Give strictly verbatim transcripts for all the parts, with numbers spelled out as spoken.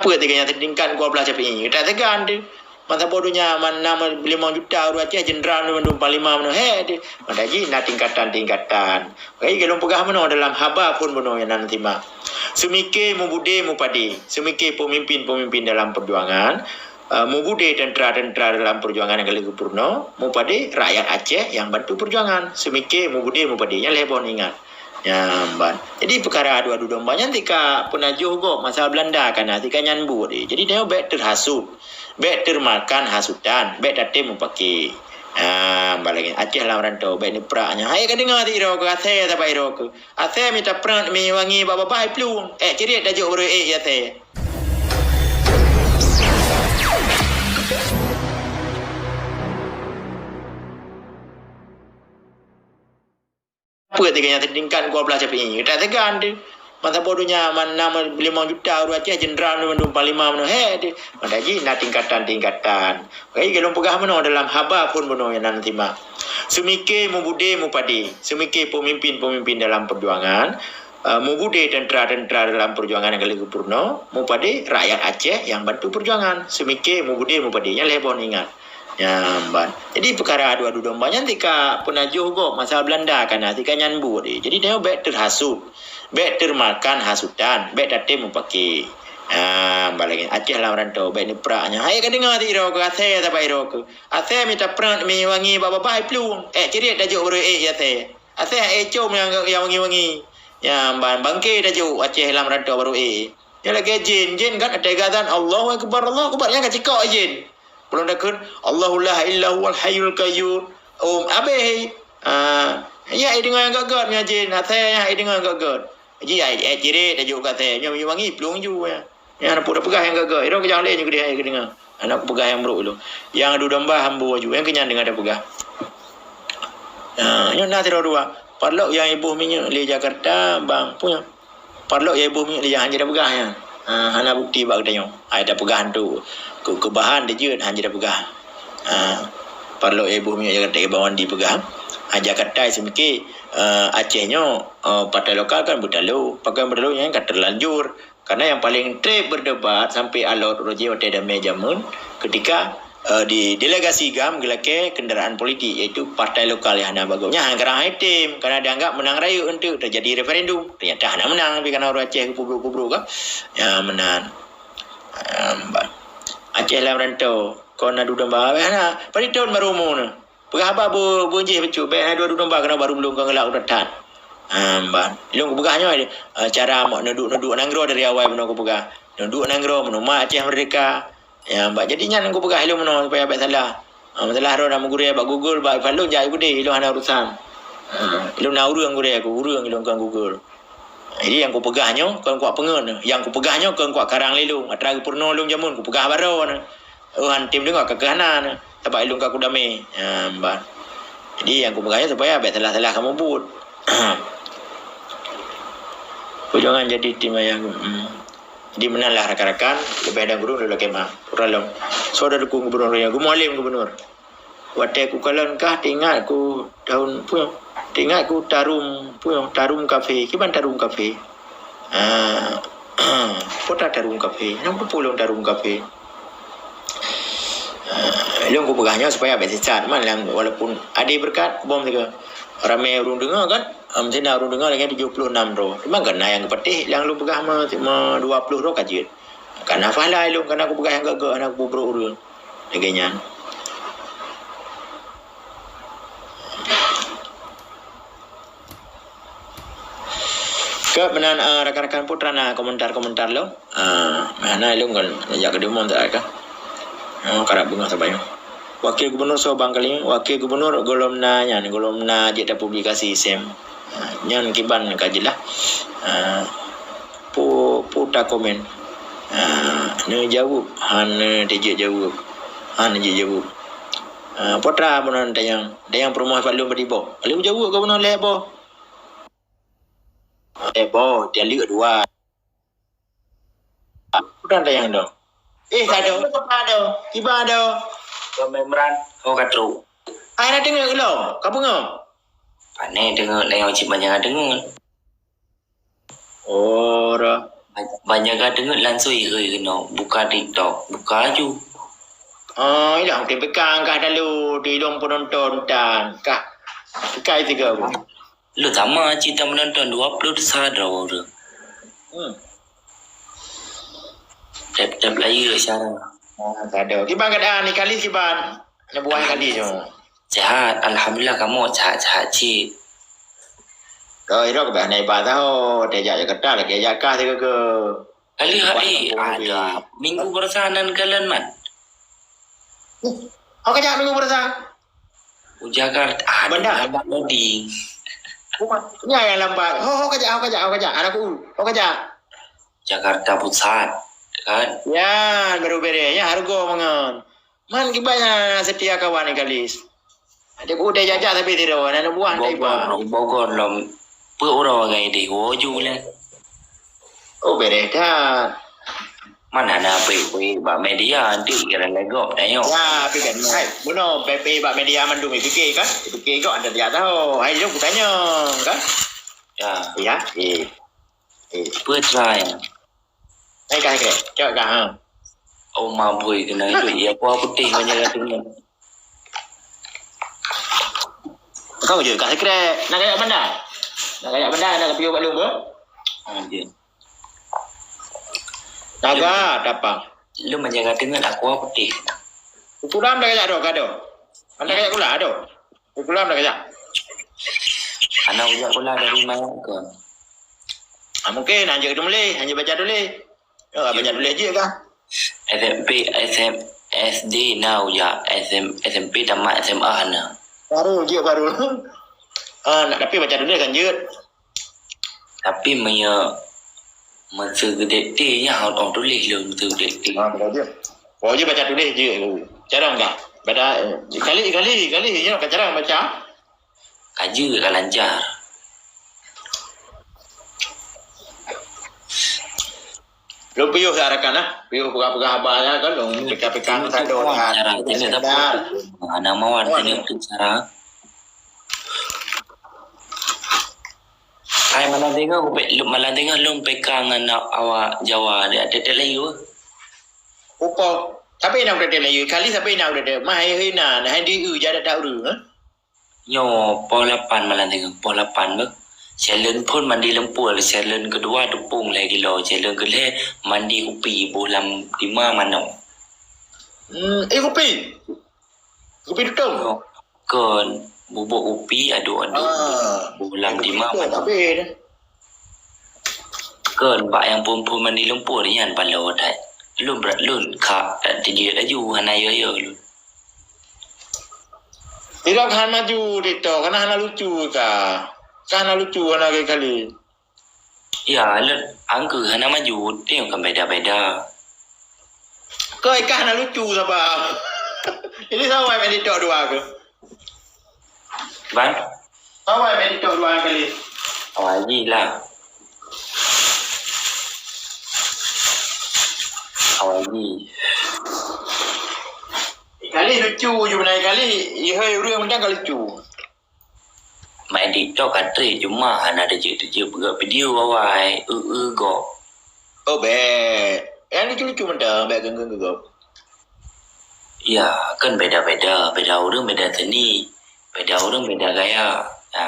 Peue tingkat nyang tingkat dua belas Syafi'i? Tak tegan tu. Masa boh dunia mana limong juta ureuëng Aceh, jenderal mandum, panglima mandum, he tu. Maka jih na tingkatan-tingkatan. Bagi galom peugah meunoe dalam haba phon bunoe nyang na simak. Seumike mubudé mupadé, seumike peumimpin-peumimpin dalam perjuangan, eh, mubudé tentera-tentera dalam perjuangan nyang ka lheueh geupeurunoe, mupadé rakyat Aceh nyang bantu perjuangan. Seumike mubudé mupadé, nyan lhée boh ingat. Nyan ban. Jadi peukara adu-adu domba nyan tika peunajoh gob masa Belanda kana, tika nyan buet. Jadi nyoe bék teuhasut, bék teumakan hasutan, bék tatem mupake. Ah, ban lagée Aceh lam rantau, bék neuprak nyan. Hai ka deungoe sidroe keu asée, saba sidroe keu asée mita prang mi wangi bak babah iplueng. Eh, cirit tajok baru eh ya asée. Peue tingkat nyang tingkat dua belas Syafi'i? Tak tegan tu. Masa boh dunia mana limong juta ureuëng Aceh, jenderal mandum, panglima mandum, he tu. Maka jih na tingkatan-tingkatan. Bagi galom peugah meunoe dalam haba phon bunoe nyang na simak. Seumike mubudé mupadé, seumike peumimpin-peumimpin dalam perjuangan, eh, mubudé tentera-tentera dalam perjuangan nyang ka lheueh geupeurunoe, mupadé rakyat Aceh nyang bantu perjuangan. Seumike mubudé mupadé, nyan lhée boh ingat. Nyan ban. Jadi peukara adu-adu domba nyan tika peunajoh gob masa Belanda kana, tika nyan buet. Jadi nyoe bék teuhasut, bék teumakan hasutan, bék tatem mupake. Ah, ban lagée Aceh lam rantau, bék neuprak nyan. Hai ka deungoe sidroe keu asée, saba sidroe keu asée mita prang mi wangi bak babah iplueng. Eh, cirit tajok baru eh ya asée. Asée eh com nyang, nyang wangi-wangi. Nyan ban bangke tajok Aceh lam rantau baru eh. Nyan lagée jin, jin kan ata gazan Allahu Akbar, Allahu Akbar, nyan ka cikok jin. Belum takheun, "Allahu la ilaha illa huwal hayyul qayyum." Oh, habéh. Ah, ya, eh, deungoe nyang gét-gét nyan jin, asée ya, eh, deungoe nyang gét-gét. Ji ai, eh, cirit tajok keu asée, nyoe wangi plueng ju ya. Nyang na peugah nyang gét-gét, idong kejang lé nyoe keudeh ai keudeungoe. Aneuk peugah nyang brok ilong. Nyang adu domba hambo ju, nyang keunyan deungoe tapeugah. Ah, nyoe na sidroe dua. Parlok nyang iboh minyeuk lé Jakarta, bang, punya. Parlok nyang iboh minyeuk lé Jakarta, hana peugah nyan. Ah, hana bukti bak geutanyoe. Ai tapeugah tu keu, keu bahan dijeuet, hana tapeugah. Ah, parlok nyang iboh minyeuk Jakarta, Bang Wandi peugah. Ah, Jakarta seumike, eh, Aceh nyoe, eh, partai lokal kan beutalo. Pakon beutalo nyan ka terlanjur. Karena yang paling treb berdebat sampai alot uroe jih watée damé jameun ketika, eh, di delegasi gam geulakée kendaraan politik, iaitu partai lokal nyang hana bagoe. Nyan hana karang item, karena dianggap menang rayeuk untuk terjadi referendum. Ternyata hana menang, tapi karena ureuëng Aceh kubrok-kubrok kan. Ya, menang. Em, ba-, Aceh lam rantau, kon adu domba, hana. Pada tahun baru umur ni. Peugah haba bu-, beunjih bacut, bék na dua adu domba keunoe baru lôn ka ngeulak uroe that. Em, ban. Lôn kupeugah nyoe, eh, cara mo-, neuduek-neuduek nanggroe dari awai bunoe kupeugah. Neuduek nanggroe, meunumat Aceh Merdeka. Ya, ban. Jadi nyan kupeugah ilôn bunoe supaya bék salah. Ah, masalah droe na meugurée bak Google, bak iPhone lôn jak ibeudé, ilôn hana urusan. Ah, ilôn na ureuëng gurée aku, ureuëng ilôn kon Google. Jadi nyang kupeugah nyoe kon kuat peungeut, nyang kupeugah nyoe kon kuat karang lé lôn. Atra geupeurunoe lôn jameun kupeugah baroe nyoe. Oh, han tem deungoe ka keuh hana nyoe. Sabab ilôn ka kudamé. Ha, ban. Jadi nyang kupeugah nyoe supaya bék salah-salah kamoe buet. Perjuangan jadi tim ayah. Hmm. Jadi meunan lah rakan-rakan, leubeh dan gurung lôn lakée meu'ah. Ureuëng lom. Soe dukung gubernur nyoe, geumoe lom gubernur. Watée kukalon kah teuingat ku tahun, peue, teuingat ku Tarum, peue, Tarum Cafe. Kiban Tarum Cafe? Ah, peue ta Tarum Cafe? Nyang peue lôn Tarum Cafe? Ah, lôn kupeugah nyoe supaya bék sisat man lam, walaupun ade beureukat bom sigoe. Ramé ureuëng deungoe kan? Am sina ureuëng deungoe lagée tujoh ploh nam droe. Memang kan na nyang geupatéh nyang lôn peugah ma, ma dua ploh droe ka jeuet. Kana pahala ilôn, kana kupeugah nyang gét-gét, hana kupeubroe ureuëng. Lagée nyan. Keu meunan, eh, rakan-rakan putra na komentar-komentar lom. Ah, hana ilôn kon jak keudumong tak ka. Oh, karap beungoh sabayang. Wakil Gubernur soe bang kali, Wakil Gubernur gohlom na nyan, gohlom na jeuet tapublikasi sem. Ah, nyan kiban ka jeulaih. Ah, pu-, puta komen. Ah, neujaweueb, hana teujeuet jaweueb. Hana jeuet jaweueb. Ah, putra bunoe tanyong, tanyong peurumoh Pak Lun badi boh. Lôn jaweueb ka bunoe lhée boh. Lhée boh, jaleuek dua. Putra tanyong dong. Eh, ka dong. Kiban dong. Kiban dong. Kau Imran, kau ka trok. Ai na deungoe ulôn, ka beungoh. Pane deungoe, lain cit manyang deungoe. Ora. Ban jaga teungeut langsung ihôi keunoe. Buka TikTok. Buka aju. Oh, ilah, di bekang kah dalu, di lôn penonton tan. Kah, kai tiga. Lu sama cita menonton dua puluh satu orang. Hmm. Tap-tap lagi cara. Ah, tak ada. Kiban keadaan ni kali kiban. Nak buat kali tu. Sehat, alhamdulillah kamu sehat-sehat cik. Kau irok bah naik bah tahu, dia jak Jakarta lagi jak kah tiga ke. Kali hai ada minggu perasaan dan kalian man. Kau kejak minggu perasaan. Ujagar, ah, Benda. Lambat loading. Ni yang lambat. Ho, ho kejak, ho kejak, ho kejak. Anak ku, ho kejak. Jakarta Pusat, kan? Ya, baru bere. Ya, harga mangan. Man kiban setia kawan ni kalis. Ada ku udah jajak tapi tidak. Anak buah tak Bogor, iba. Bogor lom. Peuet uroe ngai deh, woe ju lé. Oh, bereh that. Mana na pui-pui bak media, nanti kira legok dah nyoe. Ya, tapi kan, hai, bunoe pui-pui bak media mandum dipikir kan? Dipikir kok ada tidak tahu. Hai, jom kutanya, kan? Ya. Ya, eh. Eh. Peuet lain. Hai, kai, kai. Cok kah, ha? Oh, mabui kena itu. Ya, kuah putih banyak katanya. Kau je, kah sekrek. Nak kayak benda? Nak kayak benda, nak piu bak lumba? Ah, dia. Naga, tapang. Lu menjaga dengan aku apa teh? Ukuran dah kayak dok, kado. Anda kayak gula, dok. Ukuran dah kayak. Anak uyak pula dari mana ke? Ah, mungkin hanya tulis, hanya baca tulis. Ya, baca tulis je kah? S M P, S M, S D na uyak, S M, S M P tamat S M A na. Baru je, baru. Ah, nak tapi baca tulis kan je. Tapi meunyoe meuseugedek T nyan hana tuléh lôn meuseugedek T. Ha, betul je. Oh, je baca tuléh je. Carang dah. Baca, eh, kali, kali, kali, nyoe ka carang baca. Ka jeuet ka lancar. Lôn piôh dak rakan ah. Piôh peugah-peugah haba nyan kan, lôn pika-pika sado dak. Cara tengok tak apa. Hana mawat tengok tu cara. Hai, malam teungoh, malam teungoh lôn P K ngon awak Jawa, dia ada Melayu. Upo, tapi nak ada Melayu, kali tapi nak ada. Mah hai hai na, nah hai di u jadat tak uru, ha? Nyoe poh lapan malam teungoh, poh lapan beuh. Challenge phôn mandi lempur, challenge keudua tupông lhèe kilo, challenge keulhèe mandi kupi boh lam dima manoe. Hmm, eh, kupi? Kupi tutông? Kon bubuk kupi aduk-aduk. Ah, boh lam dima manoe. Kon bak nyang phôn-phôn mandi lumpur nyan paloe that. Lôn brat lôn ka that teudiet laju hana yo-yo lôn. Tidak hana maju TikTok, karena hana lucu ka. Ka hana lucu hana kali. Ya, lôn angkeu hana maju, tengok kan beda-beda. Kau ikah hana lucu sapa? Ini sama main TikTok dua ke? Ban? Sama main TikTok dua kali. Awak ji lah. Awak ji. Kali lucu je benar kali. Ihoi urang mendang kali lucu. Main TikTok ka treh, cuma hana teujeuet-teujeuet peugah video awai, eu-eu gob. Oh, bèk. Nyang lucu-lucu mantong, bèk geng-geng gob. Ya, kan beda-beda. Beda ureueng beda seni. Beda ureueng beda gaya. Ya.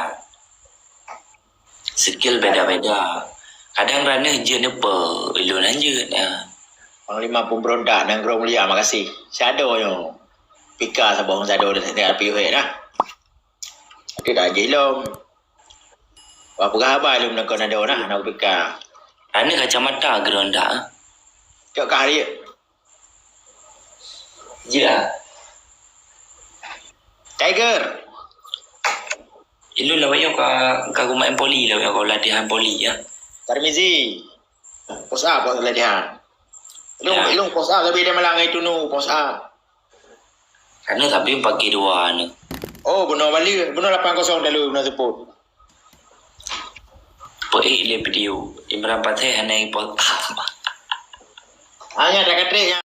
Skill beda-beda. Kadang raneuk jeuet neupeue, ulôn hanjeuet. Ya. Panglima pemberontak Nanggroe Mulia, makasih. Sado nyoe. Pika saboh sado dah piôh nah. Tapi dah jilom. Wah, peugah haba lom nakon ado nah, nak pika. Raneuk kacamata geronda. Cok kah hari. Ya. Tiger. Ilôn lawak yo ka, ka geumain poli lawak yo ka latihan poli ya. Tarmizi. Pos A, pos latihan. Ilôn, ya. Ilôn pos A tapi dia malang itu nu pos A. Karena tapi pakai dua ni. Oh, bunoe balik, bunoe lapan kosong dalu, bunoe sepot. Peik le video. Imran Pateh hana ipot. Hanya dah katrik ya.